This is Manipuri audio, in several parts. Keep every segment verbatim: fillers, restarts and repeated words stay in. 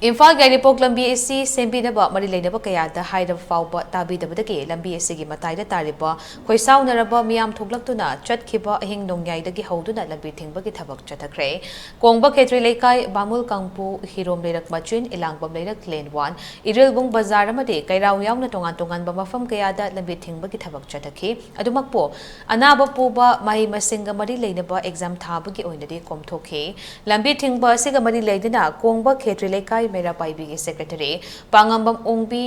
ꯏꯝꯐꯥꯜ ꯌꯥꯏꯔꯤꯄꯣꯛ ꯂꯝꯕꯤ ꯑꯁꯤ ꯁꯦꯝꯕꯤꯅꯕ ꯃꯔꯤ ꯂꯩꯅꯕ ꯀꯌꯥꯗ ꯍꯥꯏꯔꯕ ꯐꯥꯎꯕ ꯇꯥꯕꯤꯗꯕꯗꯒꯤ ꯂꯝꯕꯤ ꯑꯁꯤꯒꯤ ꯃꯇꯥꯏꯗ ꯇꯥꯔꯤꯕ ꯈꯣꯏꯁꯥꯎꯅꯔꯕ ꯃꯤꯌꯥꯝ ꯊꯣꯛꯂꯛꯇꯨꯅ ꯆꯠꯈꯤꯕ ꯑꯍꯤꯡ ꯅꯣꯡꯌꯥꯏꯗꯒꯤ ꯍꯧꯗꯨꯅ ꯂꯝꯕꯤ ꯊꯤꯡꯕꯒꯤ ꯊꯕꯛ ꯆꯠꯊꯈ꯭ꯔꯦ꯫ ꯀꯣꯡꯕ ꯈꯦꯇ꯭ꯔꯤ ꯂꯩꯀꯥꯏ, ꯕꯥꯃꯨꯜ ꯀꯥꯡꯄꯨ, ꯍꯤꯔꯣꯝ ꯂꯩꯔꯛ ꯃꯆꯤꯟ, ꯏꯂꯥꯡꯕꯝ ꯂꯩꯔꯛ ꯂꯦꯟ ꯋꯥꯟ, ꯏꯔꯤꯜꯕꯨꯡ ꯕꯖꯥꯔ ꯑꯃꯗꯤ ꯀꯩꯔꯥꯎ ꯌꯥꯎꯅ ꯇꯣꯉꯥꯟ ꯇꯣꯉꯥꯟꯕ ꯃꯐꯝ ꯀꯌꯥꯗ ꯂꯝꯕꯤ ꯊꯤꯡꯕꯒꯤ ꯊꯕꯛ ꯆꯠꯊꯈꯤ꯫ ꯑꯗꯨꯃꯛꯄꯨ ꯑꯅꯥꯕ ꯄꯨꯕ ꯃꯍꯩ ꯃꯁꯤꯡꯒ ꯃꯔꯤ ꯂꯩꯅꯕ ꯑꯦꯛꯖꯥꯝ ꯊꯥꯕꯒꯤ ꯑꯣꯏꯅꯗꯤ ꯀꯣꯝꯊꯣꯛꯈꯤ꯫ ꯂꯝꯕꯤ ꯊꯤꯡꯕ ꯑꯁꯤꯒ ꯃꯔꯤ ꯂꯩꯗꯨꯅ ꯀꯣꯡꯕ ꯈꯦꯇ꯭ꯔꯤ ꯂꯩꯀꯥꯏ ꯃꯩꯔꯥ ꯄꯥꯏꯕꯤꯒꯤ ꯁꯦꯀ꯭ꯔꯦꯇꯔꯤ ꯄꯥꯉꯝꯕꯝ ꯑꯣꯡꯕꯤ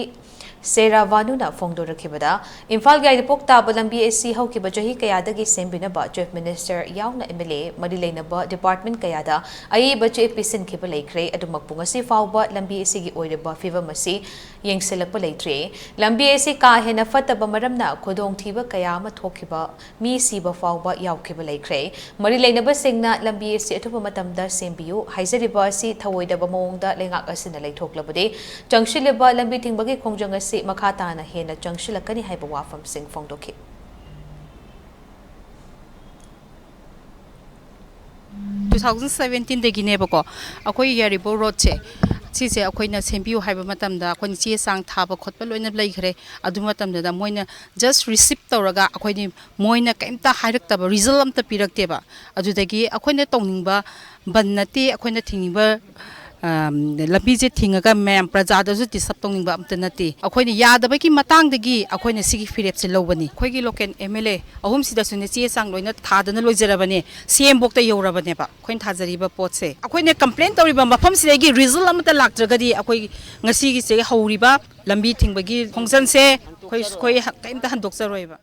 ꯁꯦꯔꯥꯕꯥꯅꯨꯅ ꯐꯣꯡꯗꯣꯔꯛꯈꯤꯕꯗ, ꯏꯝꯐꯥꯜ ꯌꯥꯏꯔꯤꯄꯣꯛ ꯇꯥꯕ ꯂꯝꯕꯤ ꯑꯁꯤ ꯍꯧꯈꯤꯕ ꯆꯍꯤ ꯀꯌꯥꯗꯒꯤ ꯁꯦꯝꯕꯤꯅꯕ ꯆꯤꯐ ꯃꯤꯅꯤꯁꯇꯔ ꯌꯥꯎꯅ ꯑꯦꯝ ꯑꯦꯜ ꯑꯦ ꯃꯔꯤ ꯂꯩꯅꯕ ꯗꯤꯄꯥꯔꯠꯃꯦꯟ ꯀꯌꯥꯗ ꯑꯏꯕ ꯆꯦ ꯄꯤꯁꯤꯟꯈꯤꯕ ꯂꯩꯈ꯭ꯔꯦ꯫ ꯑꯗꯨꯃꯛꯄꯨ ꯉꯁꯤ ꯐꯥꯎꯕ ꯂꯝꯕꯤ ꯑꯁꯤꯒꯤ ꯑꯣꯏꯔꯤꯕ ꯐꯤꯕꯝ ꯑꯁꯤ ꯌꯦꯡꯁꯤꯜꯂꯛꯄ ꯂꯩꯇ꯭ꯔꯤ꯫ ꯂꯝꯕꯤ ꯑꯁꯤ ꯀꯥ ꯍꯦꯟꯅ ꯐꯠꯇꯕ ꯃꯔꯝꯅ ꯈꯨꯗꯣꯡꯊꯤꯕ ꯀꯌꯥ ꯑꯃ ꯊꯣꯛꯈꯤꯕ, ꯃꯤ ꯁꯤꯕ ꯐꯥꯎꯕ ꯌꯥꯎꯈꯤꯕ ꯂꯩꯈ꯭ꯔꯦ꯫ ꯃꯔꯤ ꯂꯩꯅꯕꯁꯤꯡꯅ ꯂꯝꯕꯤ ꯑꯁꯤ ꯑꯊꯨꯕ ꯃꯇꯝꯗ ꯁꯦꯝꯕꯤꯌꯨ ꯍꯥꯏꯖꯔꯤꯕ ꯑꯁꯤ ꯊꯧꯑꯣꯏꯗꯕ ꯃꯑꯣꯡꯗ ꯂꯩꯉꯥꯛ ꯑꯁꯤꯅ ꯂꯩꯊꯣꯛꯂꯕꯗꯤ ꯆꯪꯁꯤꯜꯂꯤꯕ ꯂꯝꯕꯤ ꯊꯤꯡꯕꯒꯤ ꯈꯣꯡꯖꯪ ꯑꯁꯤ ꯃꯈꯥ ꯇꯥꯅ ꯍꯦꯟꯅ ꯆꯪꯁꯤꯜꯂꯛꯀꯅꯤ ꯍꯥꯏꯕ ꯋꯥꯐꯝꯁꯤꯡ ꯐꯣꯡꯗꯣꯛꯈꯤ꯫ Two thousand seventeenꯗꯒꯤꯅꯦꯕꯀꯣ, ꯑꯩꯈꯣꯏ ꯌꯥꯏꯔꯤꯄꯣꯛ ꯔꯣꯗꯁꯦ, ꯁꯤꯁꯦ ꯑꯩꯈꯣꯏꯅ ꯁꯦꯝꯕꯤꯌꯨ ꯍꯥꯏꯕ ꯃꯇꯝꯗ ꯑꯩꯈꯣꯏꯅ ꯆꯦ ꯆꯥꯡ ꯊꯥꯕ ꯈꯣꯠꯄ ꯂꯣꯏꯅ ꯂꯩꯈ꯭ꯔꯦ꯫ ꯑꯗꯨ ꯃꯇꯝꯗꯨꯗ ꯃꯣꯏꯅ just receive ꯇꯧꯔꯒ ꯑꯩꯈꯣꯏꯗꯤ, ꯃꯣꯏꯅ ꯀꯩꯝꯇ ꯍꯥꯏꯔꯛꯇꯕ, result ꯑꯝꯇ ꯄꯤꯔꯛꯇꯦꯕ꯫ ꯑꯗꯨꯗꯒꯤ ꯑꯩꯈꯣꯏꯅ ꯇꯧꯅꯤꯡꯕ ꯕꯟ ꯅꯠꯇꯦ, ꯑꯩꯈꯣꯏꯅ ꯊꯤꯡꯅꯤꯡꯕ, ꯑꯝ, ꯂꯝꯕꯤꯁꯦ ꯊꯤꯡꯉꯒ ꯃꯌꯥꯝ ꯄ꯭ꯔꯖꯥꯗꯁꯨ disturb ꯇꯧꯅꯤꯡꯕ ꯑꯝꯇ ꯅꯠꯇꯦ꯫ ꯑꯩꯈꯣꯏꯅ ꯌꯥꯗꯕꯒꯤ ꯃꯇꯥꯡꯗꯒꯤ ꯑꯩꯈꯣꯏꯅ ꯁꯤꯒꯤ ꯐꯤꯔꯦꯞꯁꯦ ꯂꯧꯕꯅꯤ꯫ ꯑꯩꯈꯣꯏꯒꯤ local M L A ꯑꯍꯨꯝꯁꯤꯗꯁꯨꯅꯦ ꯆꯦ ꯆꯥꯡ ꯂꯣꯏꯅ ꯊꯥꯗꯅ ꯂꯣꯏꯖꯔꯕꯅꯦ, ꯁꯤ M ꯕꯣꯛꯇ ꯌꯧꯔꯕꯅꯦꯕ ꯑꯩꯈꯣꯏꯅ ꯊꯥꯖꯔꯤꯕ ꯄꯣꯠꯁꯦ꯫ ꯑꯩꯈꯣꯏꯅ complain ꯇꯧꯔꯤꯕ ꯃꯐꯝꯁꯤꯗꯒꯤ result ꯑꯃꯠꯇ ꯂꯥꯛꯇ꯭ꯔꯒꯗꯤ ꯑꯩꯈꯣꯏ ꯉꯁꯤꯒꯤꯁꯦ ꯍꯧꯔꯤꯕ ꯂꯝꯕꯤ ꯊꯤꯡꯕꯒꯤ ꯈꯣꯡꯖꯪꯁꯦ ꯑꯩꯈꯣꯏ, ꯑꯩꯈꯣꯏ ꯀꯔꯤꯝꯇ ꯍꯟꯗꯣꯛꯆꯔꯣꯏꯕ꯫